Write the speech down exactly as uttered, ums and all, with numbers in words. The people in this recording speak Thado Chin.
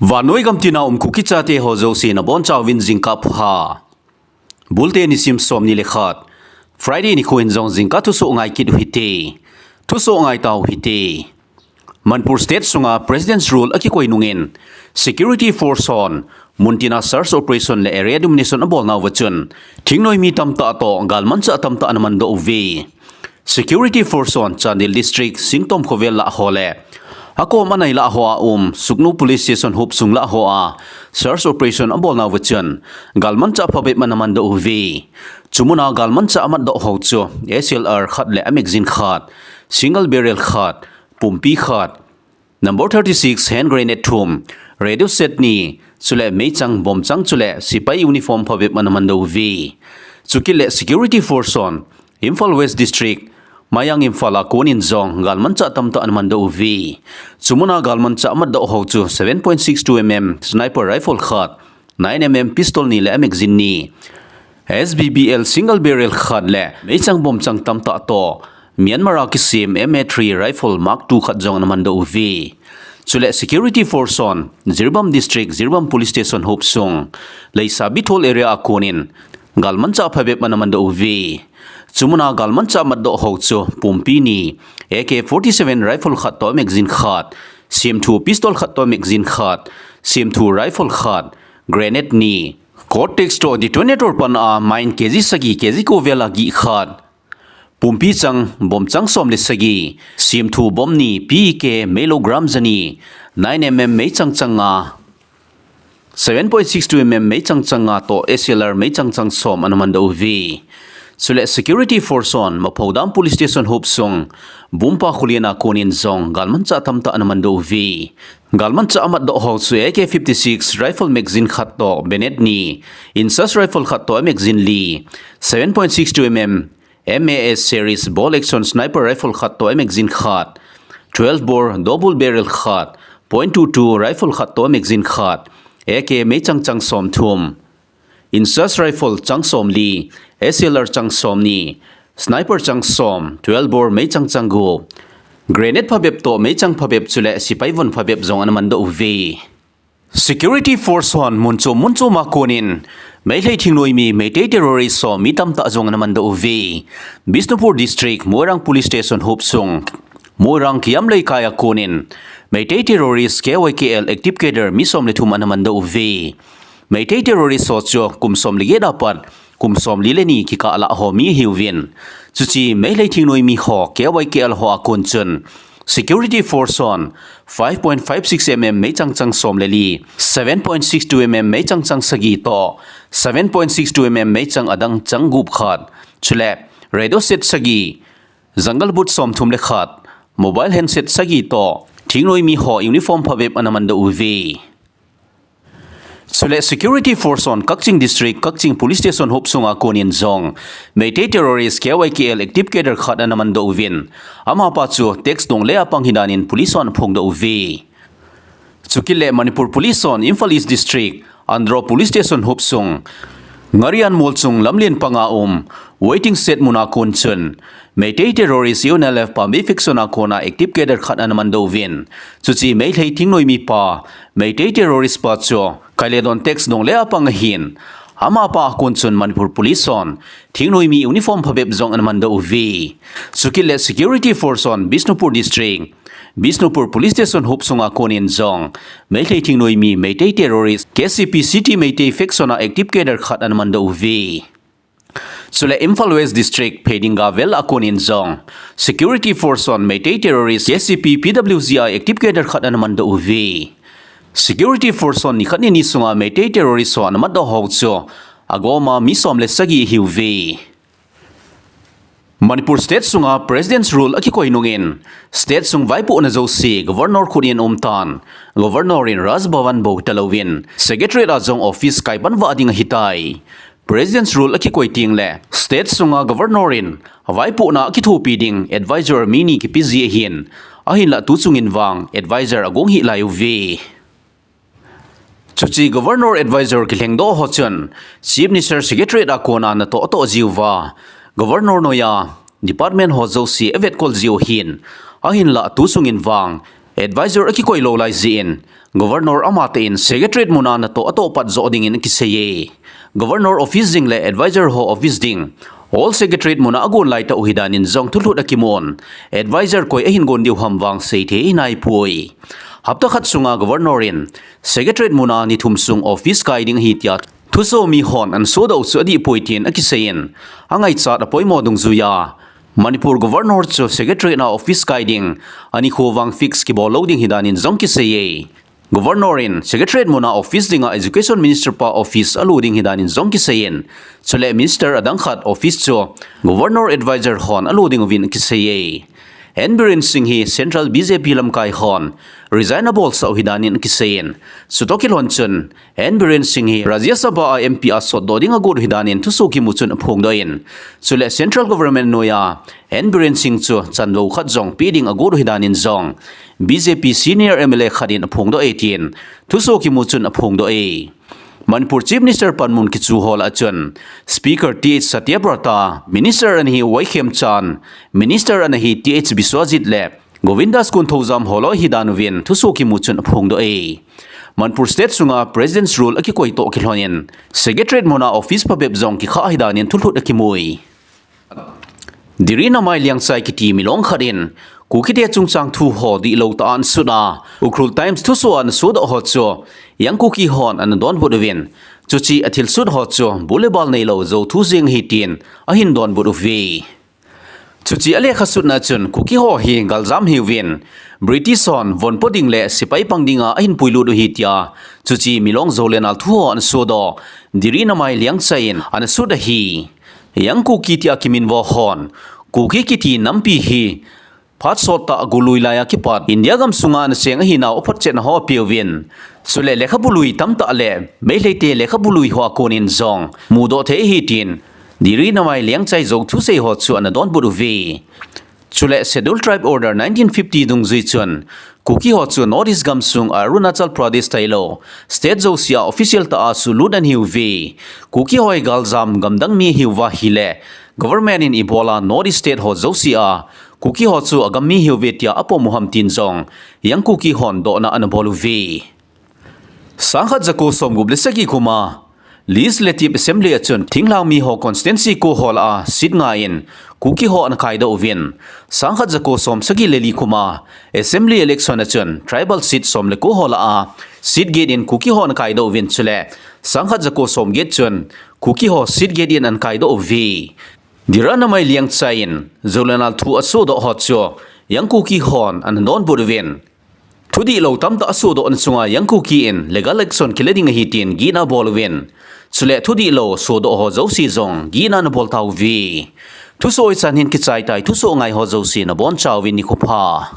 Vannoi gam tina um Kuki chate ho jouse nabonchauvin jingkah pha. Bulte nisim som ni le khat, Friday nikho in jong jingkah thusoh ngai kit u hite. Thusoh ngai tau hite. Manipur State sunga President's Rule akikoi nungin, Security Force hon muntina search operation le area domination abolnauva chun, thingnoi mi tamtah toh galmanchah tamtah anamandoh uve. Security Force hon Chandel District, Singtom khovel lah ho le akom anai lah hoa um Sugnu Police Station hopsung lah hoa search operation abolnauva chun, galmanchah phabep anamandoh uve. Chumuna galmanchah amatdoh ho chu S L R khat le a magazine khat, single barrel khat, pumpi khat, number thirty-six hand grenade thum, radio set ni, chule meichang bomchang chule sepai uniform phabep anamandoh uve. Chukit le Security Force hon Imphal West District, Mayang Imphal a konin jong galmanchah tamtah anamandoh uve. Chumuna galmanchah amatdoh ho chu seven point six two M M sniper rifle khat, nine M M pistol ni le a magazine ni, S B B L single barrel khat le meichang bomchang tamtah toh Myanmar a kisem M A three rifle Mark two khat jong anamandoh uve. Chule Security Force hon Jiribam District, Jiribam Police Station hopsung Leisabi Thol area a konin galmanchah phabep anamandoh uve. Chumuna galmanchah amatdoh ho chu pumpi ni, A K forty-seven rifle khat toh magazine khat, semthu pistol khat toh magazine khat, semthu rifle khat, grenade ni, Cortex toh detonator pan a mine K G sagi, K G ko vel a gih khat, pumpi chang bomchang som le sagi, semthu bom ni, P E K meilo gram jani, nine M M meichang chang nga, seven point six two M M meichang chang nga toh S L R meichang chang som anamandoh uve. Chule Security Force hon Maphodam Police Station hopsung Bumpa Khulian a konin jong galmanchah tamtah anamandoh uve. Galmanchah amatdoh ho chu A K fifty-six rifle magazine khat toh bayonet ni, Insas rifle khat toh magazine li, seven point six two M M M A S series bolt action sniper rifle khat toh magazine khat, twelve bore double barrel khat, point two two rifle khat toh magazine khat, A K meichang chang som thum, Insas rifle chang som li, S L R chang som ni, sniper chang som, twelve bore meichang chang gup, grenade phabep toh meichang phabep chule sepai von phabep jong anamandoh uve. Security Force hon mun chom mun chom a konin Meitei thingnoimi, Meitei terrorist ho mi tamtah jong anamandoh uve. Bishnupur District, Moirang Police Station hopsung Moirang Kiam Leikai a konin Meitei terrorist K Y K L active cadre mi som le thum anamandoh uve. Meitei terrorist ho chu kum som le get apat kum som li le ni kikah lah ho mi ahiuvin. Chuche Meitei thingnoimi ho K Y K L ho a kon chun Security Force hon five point five six M M meichang chang som le li, seven point six two M M meichang chang sagi toh seven point six two M M meichang adang chang gup khat, chule radio set sagi, jungle boot som thum le khat, mobile handset sagi toh thingnoimi ho uniform phabep anamandoh uve. Chule Security Force hon Kakching District, Kakching Police Station hopsung a konin jong Meitei terrorist K Y K L active cadre khat anamandoh uvin, amapa chu text dong le apang hidan in police hon aphongdoh uve. Chukit le Manipur Police hon Imphal East District, Andro Police Station hopsung Ngarian Molchung lamlen panga um waiting shed mun a kon chun Meitei terrorist U N L F Pambei faction a kona active cadre khat anamandoh uvin, chuche Meitei thingnoimi pa, Meitei terrorist pa chu Kailedon text dong le apang ahin, amapa a kon chun Manipur Police hon thingnoimi uniform phabep jong anamandoh uve. Chukit le Security Force hon Bishnupur District, Bishnupur Police Station hopsung a konin jong Meitei thingnoimi, Meitei terrorist, K C P City Meitei faction a active cadre khat anamandoh uve. Chule Imphal West District, Pheidinga vel a konin jong Security Force hon Meitei terrorist, K C P P W G a active cadre khat anamandoh uve. Security Force hon nikhat nini sunga Meitei terrorist ho anamatdoh ho chu agoma mi som le sagi ahiuve. Manipur State sunga President's Rule akikoi nungin, State sung vaipohna jouse Governor khut in aumtan, Governor in Raj Bhavan bou talouvin, Secretariat a jong office kaipan vah ding ahitai. President's Rule akikoi tengle State sunga Governor in vaipohna akithopi ding advisor mi ni kipeji ahin, ahinlah tuchungin vang advisor agong hih lai uve. Chuche Governor advisor kilhengdoh ho chun Chief Minister Secretariat a kona natoh toh jiuva, Governor noiya department ho jouse avetkol jiu ahin, ahinlah tuchungin vang advisor akikoi lou lai jeh in, Governor amatah in Secretariat muna natoh atoh pat jo dingin akiseiye. Governor office ding le advisor ho office ding, all Secretariat muna agon laitah u ahi danin jong thulhut akimun, advisor koi ahin gon diu ham vang seithei ahinaipoi. Hapta khat sunga Governor in Secretariat muna ni thum sung office kai ding ahi tia thusoh mi hon anasodoh u chu adihpoi tin akiseiyin, angaichat apoimo dungjuiya Manipur Governor chu Secretariat a office kai ding anikho vang fix kibol lou ding ahi danin jong kiseiye. Governor in Secretariat muna office dinga Education Minister pa office alo ding ahi danin jong kiseiyin, chule Minister adang khat office chu Governor Advisor hon alo ding uvin kiseiye. N Biren Singh hi Central B J P lamkai hon resign abolsah u ahi danin kiseiyin, chutoh kilhon chun N Biren Singh hi Rajya Sabha a M P a sotdoh ding agot u ahi danin thusoh kimu chun aphongdoh in, chule Central Government noiya N Biren Singh chu chanvou khat jong pe ding agot u ahi danin jong B J P senior M L A khat in aphongdoh e tin thusoh kimu chun aphongdoh e. Manipur Chief Minister panmun kichu ho lah a chun Speaker T H Satyabrata, Minister ana hi Y Khemchand, Minister ana hi T H Biswajit le Govindas Konthoujam holoi ahi dan uvin thusoh kimu chun aphongdoh e. Manipur State sunga President's Rule akikoi toh kilhon in Secretariat muna office phabep jong kikhah ahi danin thulhut akimui. Diri Namai Liangchai kiti milong khat in Kukite chungchang thu ho dihlou tah a anasut a, Ukhrul Times thusoh a anasodoh ho chu Young Kuki hon anadonbut uvin, chuche athilsut ho chu bul le bal neilou jou thu jeng ahi tin ahin donbut uve. Chuche alekha sutna chun Kuki ho hi galjam ahiuvin, British hon von po ding le sepai pang dinga ahin puilut u ahi tia chuche milong jou le nal thu ho anasodoh Diri Namai Liangchai in anasut ahi. Young Kuki tia kiminvo hon Kuki kiti nampi hi phat sottah a golui laiya kipat India gam sunga anacheng ahinau aphatchetna ho apeuvin, chule lekhabu lui tamtah le Meiteite lekhabu lui ho a konin jong mudoh thei ahi tin Diri Namai Liangchai jou thusei ho chu anadonbut uve. Chule Scheduled Tribe Order nineteen fifty dungjui chun Kuki ho chu North East gamsung Arunachal Pradesh tailou state jousea official tah a sulut ana hiuve. Kuki ho hi galjam gamdang mi ahiuva ahile government in ibola North East state ho jousea Kuki ho chu agam mi ahiuve tia apom u ham tin jong Young Kuki hon dohna anabol uve. Sangkhat jako somgup le sagi kuma Legislative Assembly a chun thinglhang mi ho constituency ko ho lah a seat nga in Kuki ho anakaidoh uvin, sangkhat jako somsagi le li kuma Assembly election a chun tribal seat som le ko ho lah a seat get in Kuki ho anakaidoh uvin, chule sangkhat jako somget chun Kuki ho seat get in anakaidoh uve. Diri Namai Liangchai in jou le nal thu asodoh ho chu Young Kuki hon anadonbut uvin, thudihlou tamtah asodohna chunga Young Kuki in legal action kile ding ahi tin gihna abol uvin, chule thudihlou sodoh ho jouse jong gihna anabol tauve. Thusoh hichan hin kichai tai, thusoh ngai ho jouse nabonchauvin nikho pha.